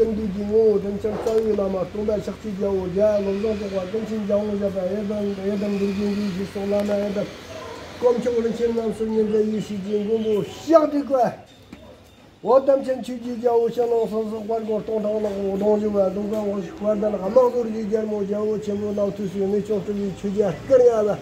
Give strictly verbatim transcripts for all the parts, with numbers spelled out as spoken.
ཀུན་འདུས་ཀྱི་ངོ་བོ་རིན་ཆེན་རྩ་བའི་བླ་མ་སྟོན་པ་ཤཱཀྱའི་རྒྱལ་པོ་རྒྱལ་བ་བློ་བཟང་གྲགས་པ་ཀུན་མཁྱེན་ལྗགས་སྔོན་བཞད་པ་ཡི་དམ་ཡི་དམ་འདུལ་གྱི་འདུལ་ཞེས་སོགས་བླ་མ་ཡི་དམ་དཀོན་མཆོག་རིན་ཆེན་རྣམ་གསུམ་ཉིད་འཛིན་ཡེ་ཤེས་ཀྱི་མགོན་པོ་ཤཱཀྱ་ཐུབ་པ། འོ་དམ་ཅན་ཆོས་ཀྱི་རྒྱལ་པོ་ཕྱི་ནང་གསང་གསུམ་དཔལ་མགོན་སྟོང་ཕྲག་ལྷག་གོ་གདོང་བཞི་པ་གདོང་ཁ་དབང་ཕྱུག་དཔལ་ལྡན་དམག་ཟོར་གྱི་རྒྱལ་མོ་རྒྱལ་པོ་ཆེན་པོ་རྣམ་ཐོས་སྲས་རྨད་བྱུང་སྤྲུལ་པའི་ཆོས་རྒྱལ་སྐུ་ལྔ་པ།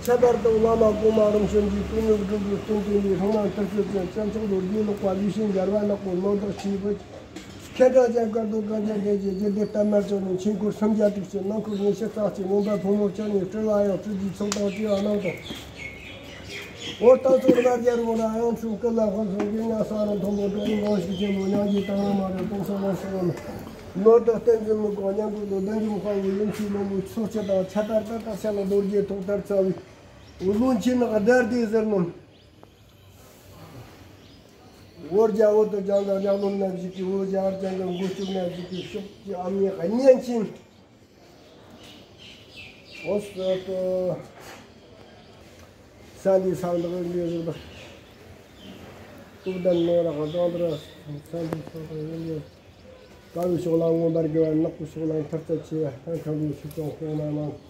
ཁྱད་པར་དུ་བླ་མ་གོང་མ་རིམ་བྱོན་གྱི་སྐུ་ནུ་སྒྲུབ་པའི་སྟོན་པའི་སྲུང་མ་མཐུ་སྤྱོད་ཅན་སྤྱི་ཚོགས་ལོ་རྒྱུས་ལོག་པ་ལུས་ཤིང་འགལ་བ་ནག་པོ་ནོར་བདག་ཆེས་པོ། ཁྱེད་རང་ཅན་དཀར་རྡོ་གངས་ཅན་བདེ་སྐྱིད་རྒྱུད་སྡེ་བསྟན་མར་བཅོས་ནས་ཆོས་འཁོར་སུམ་བརྒྱ་དྲུག་ཅུ་ནང་ཁུལ་ཉི་ཤུ་རྩ་གཅིག་མོན་པ་ཕོ་མོ་བཅུ་གཉིས་སྤྲུལ་བ་ཡང་སྤྲུལ་གྱི་ཚོགས་དང་བཅས་པ་རྣམས་དང་། འོ་རྟ་མཚོ་རི་བ་རྒྱལ་པོ་ར་ཡང་ཆུང་སྐུ་ལ་དཔག་བསམ་གྱི་ངག་ས་རུ་མཐོན་པོ་འགྲོ་བའི་དབང་ཕྱུག་ཆེན་པོ་ཉང་གི་དང་ར་མ་རུ་སྟོང་གསུམ་ལ་སོགས་ནོར་བདག་བསྟན་འཛིན་མི་དགོས་མཉམ་འགུལ་དུ་བདུད་འཇོམས་དཔའ་བོ་ཡུམ་ཆེན་བློན་པོ་ཚོགས་སྤྱི་དང་ཁྱད་པར་དུ་དར་ཆེན་ལ་རྡོ་རྗེ་ཐོག་ལྟར་རྩ་བའི་བློན་ཆེན་ནག་དར་ཏེ་ཟེར་ནོ། འོ་རྒྱ་འོ་དུ་ལྗང་ག་ཉག་ལོམ་ནག་ཞིག་གི་འོ་རྒྱ་ཨར་ལྗང་ག་མགོ་ལྕུག་ནག་ཞིག་གི་ཤོག་གི་ཨ་མྱེས་གཉན་ཆེན། འོ་སོ་ཏོ། ས་འདི་ས་འདི་འདི་རུ་འདི། ཏུ་དན་ནོ་ར་ག་དང་འདི་ར་ས་འདི་ས་འདི་འདི། དཀར་པོའི་ཕྱོགས་ལ་མངོན་པར་དགེ་བ། ནག་པོའི་ཕྱོགས་ལ་མཐར་ཐུག་ཆེ་བ། ཐང་ཁ་ལུ་ཆུ་ཀྱང་ཁོང་ན་མང་།